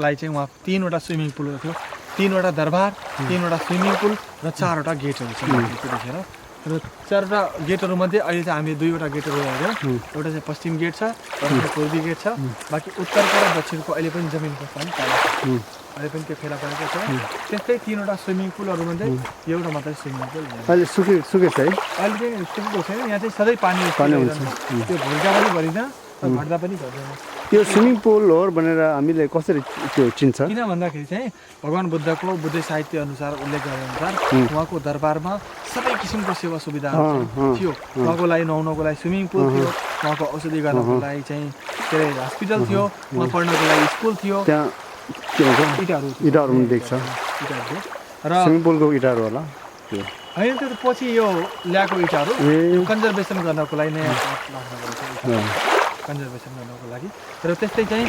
लाई चाहिँ वहाँ 3वटा स्विमिङ पुलहरू थियो 3वटा दरबार 3वटा स्विमिङ पुल र 4वटा गेटहरू छ त्यतिखेर र 4वटा गेटहरू मध्ये अहिले चाहिँ हामी 2वटा गेटहरू हेर्यौँ एउटा चाहिँ पश्चिम गेट छ एउटा चाहिँ पूर्वी गेट छ बाँकी उत्तरको र दक्षिणको अहिले पनि जमिनको छ नि अहिले पनि त्यो फेला परेको छ त्यस्तै 3वटा स्विमिङ पुलहरू मध्ये एउटा मात्रै स्विमिङ पुल अहिले सुकेको छ है अहिले चाहिँ सुकेको छैन यहाँ चाहिँ सधैँ पानी हुन्छ त्यो भुल्का पनि भरिँदैन घट्दा पनि घट्दैन यो स्विमिङ पुल हो भनेर हामीले कसरी त्यो चिन्छ किन भन्दाखेरि चाहिँ भगवान बुद्धको बुद्ध साहित्य अनुसार उल्लेख गरे अनुसार उहाँको दरबारमा सबै किसिमको सेवा सुविधाहरू थियो उहाँको लागि नुहाउनको लागि स्विमिङ पुल थियो उहाँको औषधि गर्नको लागि चाहिँ के अरे हस्पिटल थियो उहाँ पढ्नको लागि स्कुल थियो त्यहाँ के भन्छ इँटाहरू पनि देख्छ इँटाहरू र स्विमिङ पुलको इँटाहरू होला त्यो होइन त्यो पछि यो ल्याएको इँटाहरू कन्जर्भेसन गर्नको लागि नयाँ कन्जर्भेसन गर्नको लागि र त्यस्तै चाहिँ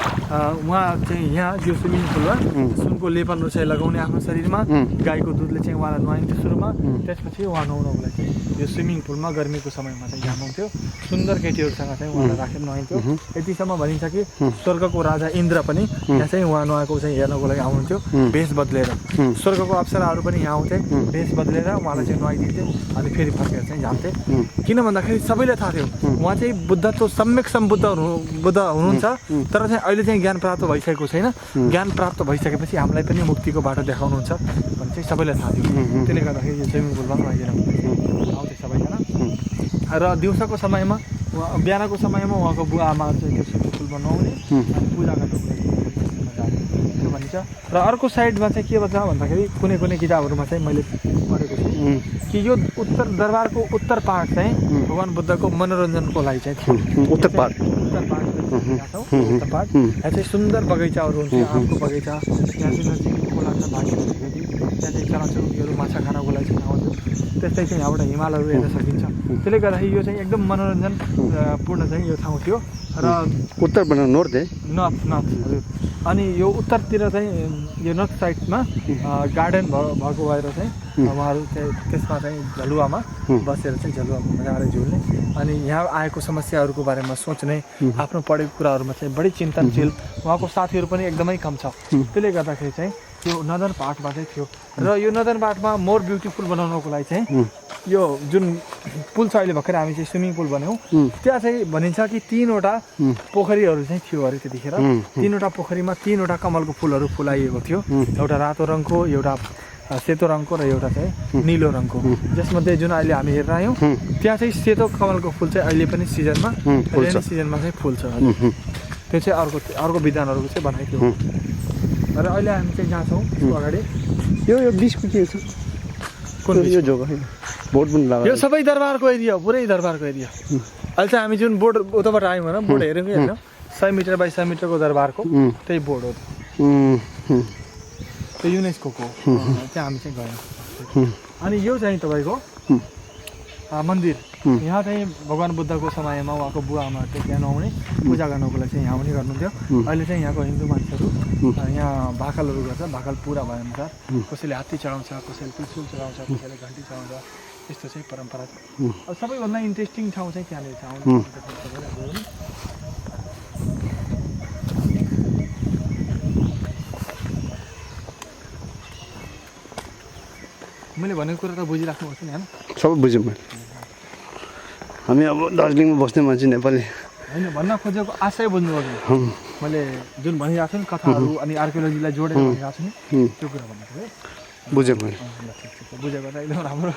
उहाँ चाहिँ यहाँ यो स्विमिङ पुलमा सुनको लेपनहरू चाहिँ लगाउने आफ्नो शरीरमा गाईको दुधले चाहिँ उहाँलाई नुहाइन्थ्यो सुरुमा त्यसपछि उहाँ नुहाउनको लागि चाहिँ यो स्विमिङ पुलमा गर्मीको समयमा चाहिँ यहाँ नुहाउँथ्यो सुन्दर केटीहरूसँग चाहिँ उहाँलाई राखेर नुहाइन्थ्यो यतिसम्म भनिन्छ कि स्वर्गको राजा इन्द्र पनि यहाँ चाहिँ उहाँ नुहाएको चाहिँ हेर्नको लागि आउनुहुन्थ्यो भेष बदलेर स्वर्गको अप्सराहरू पनि यहाँ आउँथे भेष बदलेर उहाँलाई चाहिँ नुहाइदिन्थे अनि फेरि फर्केर चाहिँ जान्थे किन भन्दाखेरि सबैलाई थाहा थियो उहाँ चाहिँ बुद्धत्व सम्यक सम्बुद्ध हुनुहुन्छ तर चाहिँ अहिले चाहिँ ज्ञान प्राप्त भइसकेको छैन ज्ञान प्राप्त भइसकेपछि हामीलाई पनि मुक्तिको बाटो देखाउनुहुन्छ भन्ने चाहिँ सबैलाई थाहा थियो त्यसले गर्दाखेरि यो स्विमिङ पुलमा आउँथे सबैजना र दिउँसोको समयमा बिहानको समयमा उहाँको बुवा आमाहरू चाहिँ त्यो स्विमिङ पुलमा नुहाउने अनि पूजा गर्नको लागि त्यो भनिन्छ र अर्को साइडमा चाहिँ के भन्छ भन्दाखेरि कुनै कुनै किताबहरूमा चाहिँ मैले पढेको छु कि यो उत्तर दरबारको उत्तर पार्ट चाहिँ भगवान बुद्धको मनोरञ्जनको लागि चाहिँ थियो उत्तर पार्ट यहाँ चाहिँ सुन्दर बगैँचाहरू हुन्छ आमको बगैँचा यहाँ चाहिँ नजिक खोला छ भागीरथी त्यहाँ चाहिँ चराचुरुङ्गीहरू माछा खानको लागि चाहिँ आउँछ त्यस्तै चाहिँ यहाँबाट हिमालहरू हेर्न सकिन्छ त्यसले गर्दाखेरि यो चाहिँ एकदम मनोरञ्जन पूर्ण चाहिँ यो ठाउँ थियो र उत्तर नर्थ नर्थ हजुर अनि यो उत्तरतिर चाहिँ यो नर्थ साइडमा गार्डन भएको भएर चाहिँ उहाँहरू चाहिँ त्यसमा चाहिँ झलुवामा बसेर चाहिँ झलुवामा मजाले झुल्ने अनि यहाँ आएको समस्याहरूको बारेमा सोच्ने आफ्नो पढेको कुराहरूमा चाहिँ बढी चिन्तनशील उहाँको साथीहरू पनि एकदमै कम छ त्यसले गर्दाखेरि चाहिँ यो नदन पार्टमा चाहिँ थियो र यो नदन पार्टमा मोर ब्युटिफुल बनाउनको लागि चाहिँ यो जुन पुल छ अहिले भर्खर हामी चाहिँ स्विमिङ पुल बनायौँ त्यहाँ चाहिँ भनिन्छ कि 3वटा पोखरीहरू चाहिँ थियो अरे त्यतिखेर 3वटा पोखरीमा 3वटा कमलको फुलहरू फुलाइएको थियो एउटा रातो रङको एउटा सेतो रङको र एउटा चाहिँ निलो रङको जसमध्ये जुन अहिले हामी हेरेर आयौँ त्यहाँ चाहिँ सेतो कमलको फुल चाहिँ अहिले पनि सिजनमा रेनी सिजनमा चाहिँ फुल्छ त्यो चाहिँ अर्को विधानहरूको चाहिँ बनाइथ्यो र अहिले हामी चाहिँ जहाँ छौँ अगाडि यो बिचको के छ कुन यो जग्गा बोर्ड पनि लाग्यो यो सबै दरबारको एरिया हो पुरै दरबारको एरिया अहिले चाहिँ हामी जुन बोर्ड उताबाट आयौँ होइन बोर्ड हेऱ्यौँ कि होइन 100 मिटर बाई 100 मिटरको दरबारको त्यही बोर्ड हो त्यो युनेस्को त्यहाँ हामी चाहिँ गयौँ अनि यो चाहिँ तपाईँको मन्दिर यहाँ चाहिँ भगवान बुद्धको समयमा उहाँको बुवा आमाहरू चाहिँ त्यहाँ नुहाउने पूजा गर्नको लागि चाहिँ यहाँ आउने गर्नुहुन्थ्यो अहिले चाहिँ यहाँको हिन्दू मान्छेहरू यहाँ भाकलहरू गर्छ भाकल पुरा भए अनुसार कसैले हात्ती चढाउँछ कसैले त्रिशूल चढाउँछ कसैले घन्टी चढाउँछ यस्तो चाहिँ परम्परा छ अब सबैभन्दा इन्ट्रेस्टिङ ठाउँ चाहिँ त्यहाँनिर छ मैले भनेको कुरा त बुझिराख्नुपर्छ नि होइन सबै बुझ्यौँ मैले हामी अब दार्जिलिङमा बस्ने मान्छे नेपाली होइन भन्न खोजेको आशय बुझ्नुपर्छ मैले जुन भनिरहेको छु नि कथाहरू अनि आर्कियोलोजीलाई जोडेर भनिरहेको छु नि त्यो कुरा भन्नु है बुझेँ मैले बुझेको त एकदम राम्रो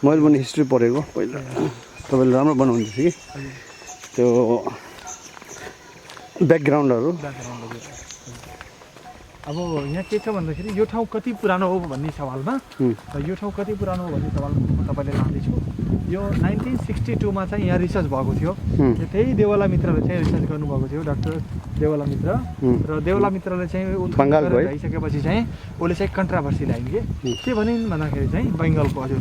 मैले पनि हिस्ट्री पढेको पहिला तपाईँले राम्रो बनाउँदै थियो कि त्यो ब्याकग्राउन्डहरू अब यहाँ के छ भन्दाखेरि यो ठाउँ कति पुरानो हो भन्ने सवालमा यो ठाउँ कति पुरानो हो भन्ने सवालमा म तपाईँले लाँदैछु यो 1962मा चाहिँ यहाँ रिसर्च भएको थियो त्यही देवला मित्रले चाहिँ रिसर्च गर्नुभएको थियो डाक्टर देवला मित्र र देवला मित्रले चाहिँ बङ्गालको भइसकेपछि चाहिँ उसले चाहिँ कन्ट्राभर्सी ल्याइन् के भनिन् भन्दाखेरि चाहिँ बङ्गालको हजुर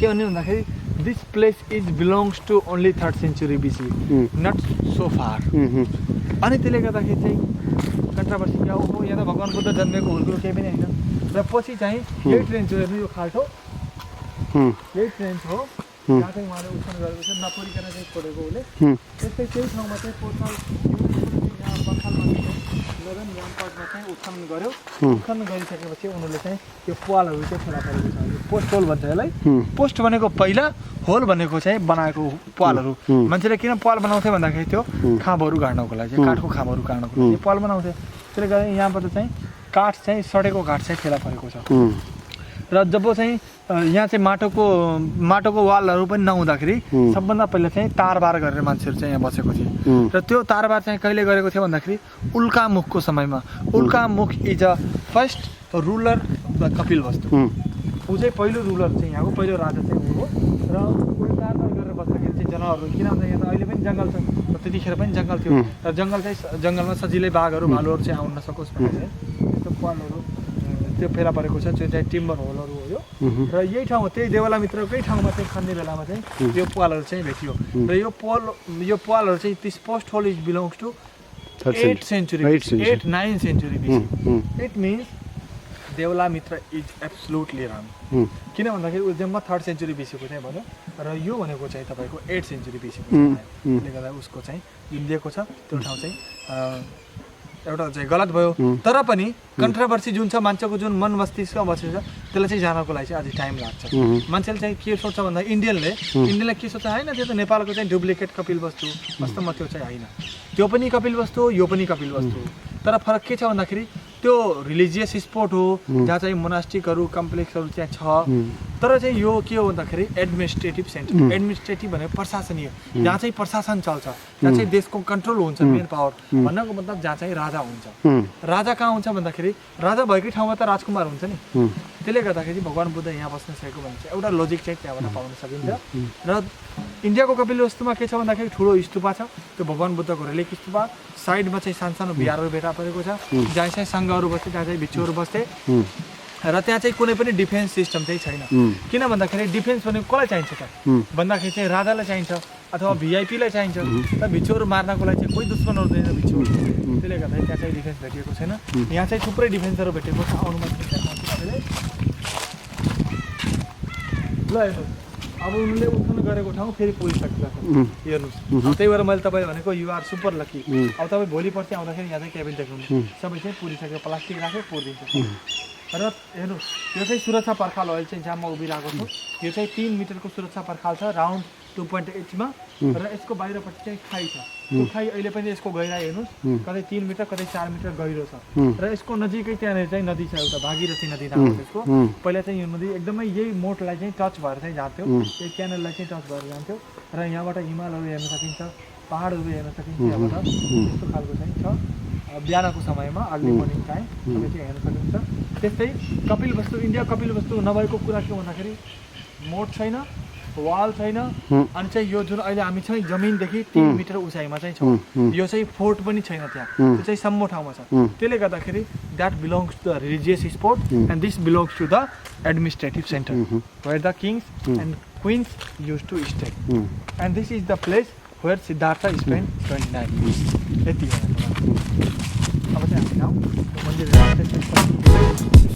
के भन्यो भन्दाखेरि this place is belongs to only 3rd century BC not so far अनि त्यसले गर्दाखेरि चाहिँ कन्ट्राभर्सी क्या हो यहाँ त भगवान बुद्ध जन्मेको हुर्को केही पनि होइन र पछि चाहिँ यही ट्रेन जो हेर्नु यो खाल्टो यही ट्रेन हो जहाँ चाहिँ उहाँले उत्पन्न गरेको छ नपुरिकन चाहिँ छोडेको उसले त्यस्तै त्यही ठाउँमा चाहिँ पोर्टल त्यहाँ बङ्गालमा इलेभेन ल्याम्पर्डमा चाहिँ उत्खनन गर्यो उत्खनन गरिसकेपछि उनीहरूले चाहिँ त्यो पालहरू चाहिँ फेला परेको छ यो पोस्ट होल भन्छ यसलाई पोस्ट भनेको पहिला होल भनेको चाहिँ बनाएको पालहरू मान्छेले किन पाल बनाउँथे भन्दाखेरि त्यो खाँबहरू गाड्नको लागि काठको खाँबहरू गाड्नको लागि पाल बनाउँथे त्यसले गर्दा यहाँबाट चाहिँ काठ चाहिँ सडेको काठ चाहिँ फेला परेको छ र जब चाहिँ यहाँ चाहिँ माटोको वालहरू पनि नहुँदाखेरि सबभन्दा पहिला चाहिँ तारबार गरेर मान्छेहरू चाहिँ यहाँ बसेको थिए र त्यो तारबार चाहिँ कहिले गरेको थियो भन्दाखेरि उल्कामुखको समयमा Ulkamukha is a first ruler the Kapilvastu ऊ चाहिँ पहिलो रुलर चाहिँ यहाँको पहिलो राजा चाहिँ ऊ हो र उसले तारबार गरेर बस्दाखेरि चाहिँ जनावरहरू किन भन्दा यहाँ त अहिले पनि जङ्गल छ र त्यतिखेर पनि जङ्गल थियो र जङ्गलमा सजिलै बाघहरू भालुहरू चाहिँ आउन नसकोस् भनेर चाहिँ यस्तो पालहरू त्यो फेला परेको छ त्यो चाहिँ टिम्बर होलहरू हो यो र यही ठाउँ त्यही देवलामित्रकै ठाउँमा चाहिँ खन्ने बेलामा चाहिँ यो पालहरू चाहिँ भेटियो र यो पालहरू चाहिँ this post hole is belongs to 8th century 9th century BC it means Devalamitra is absolutely wrong किन भन्दाखेरि ऊ जम्मा 3rd century BC को चाहिँ भन्यो र यो भनेको चाहिँ तपाईँको 8th century BC को त्यसले गर्दा उसको चाहिँ जुन दिएको छ त्यो ठाउँ चाहिँ एउटा चाहिँ गलत भयो तर पनि कन्ट्रोभर्सी जुन छ मान्छेको जुन मन मस्तिष्कमा बसेको छ त्यसलाई चाहिँ जानको लागि चाहिँ अझै टाइम लाग्छ मान्छेले चाहिँ के सोच्छ भन्दा इन्डियनले के सोच्छ होइन त्यो त नेपालको चाहिँ डुप्लिकेट कपिलवस्तु वास्तवमा त्यो चाहिँ होइन त्यो पनि कपिलवस्तु हो यो पनि कपिलवस्तु हो तर फरक के छ भन्दाखेरि त्यो रिलिजियस स्पोर्ट हो जहाँ चाहिँ मोनास्टिकहरू कम्प्लेक्सहरू चाहिँ छ तर चाहिँ यो के हो भन्दाखेरि एडमिनिस्ट्रेटिभ सेन्टर एडमिनिस्ट्रेटिभ भनेको प्रशासनीय जहाँ चाहिँ प्रशासन चल्छ जहाँ चाहिँ देशको कन्ट्रोल हुन्छ मेन पावर भन्नको मतलब जहाँ चाहिँ राजा हुन्छ राजा कहाँ हुन्छ भन्दाखेरि राजा भएकै ठाउँमा त राजकुमार हुन्छ नि त्यसले गर्दाखेरि भगवान् बुद्ध यहाँ बस्न सकेको भने चाहिँ एउटा लोजिक चाहिँ त्यहाँबाट पाउन सकिन्छ र इन्डियाको कपिलवस्तुमा के छ भन्दाखेरि ठुलो स्तूपा छ त्यो भगवान् बुद्धको रेलिक स्तूपा साइडमा चाहिँ सानसानो बिहारहरू भेटा परेको छ जहाँ चाहिँ सङ्घहरू बस्थे जहाँ चाहिँ भिक्षुहरू बस्थे र त्यहाँ चाहिँ कुनै पनि डिफेन्स सिस्टम चाहिँ छैन किन भन्दाखेरि डिफेन्स भनेको कसलाई चाहिन्छ त भन्दाखेरि चाहिँ राजालाई चाहिन्छ अथवा भिआइपीलाई चाहिन्छ र भिक्षुहरू मार्नको लागि चाहिँ कोही दुश्मनहरू दिँदैन भिक्षुहरू त्यसले गर्दाखेरि त्यहाँ चाहिँ डिफेन्स भेटिएको छैन यहाँ चाहिँ थुप्रै डिफेन्सहरू भेटेको छ आउनु ल हेर्नुहोस् अब उनीहरूले उत्खनन गरेको ठाउँ फेरि पुगिसकेको छ हेर्नुहोस् त्यही भएर मैले तपाईँ भनेको युआर सुपर लकी अब तपाईँ भोलि पर्सि आउँदाखेरि यहाँ चाहिँ क्याबिन देख्नुहुन्छ सबै चाहिँ पुरिसक्यो प्लास्टिक राख्यो पुरिदिन्छ र हेर्नुहोस् यो चाहिँ सुरक्षा पर्खाल अहिले चाहिँ जहाँ म उभिरहेको छु यो चाहिँ 3 मिटरको सुरक्षा पर्खाल छ राउन्ड 2.8मा र यसको बाहिरपट्टि चाहिँ खाई छ त्यो खाई अहिले पनि यसको गहिराई हेर्नुहोस् कतै 3 मिटर कतै 4 मिटर गहिरो छ र यसको नजिकै त्यहाँनिर चाहिँ नदी छ एउटा भागीरथी नदी नाम हो त्यसको पहिला चाहिँ यो नदी एकदमै यही मोडलाई चाहिँ टच भएर चाहिँ जान्थ्यो यही क्यानललाई चाहिँ टच भएर जान्थ्यो र यहाँबाट हिमालहरू हेर्न सकिन्छ पहाडहरू हेर्न सकिन्छ यहाँबाट यस्तो खालको चाहिँ छ बिहानको समयमा अर्ली मर्निङ टाइम तपाईँ चाहिँ हेर्न सक्नुहुन्छ त्यस्तै कपिलवस्तु इन्डिया कपिलवस्तु नभएको कुरा के भन्दाखेरि मोड छैन वाल छैन अनि चाहिँ यो जुन अहिले हामी चाहिँ जमिनदेखि 3 मिटर उचाइमा चाहिँ छौँ यो चाहिँ फोर्ट पनि छैन त्यहाँ त्यो चाहिँ सम्मो ठाउँमा छ त्यसले गर्दाखेरि that belongs to the religious spot and this belongs to the administrative centre where the kings and queens use to stay and this is the place where Siddhartha spend 29 years यति अब चाहिँ हामी मन्दिर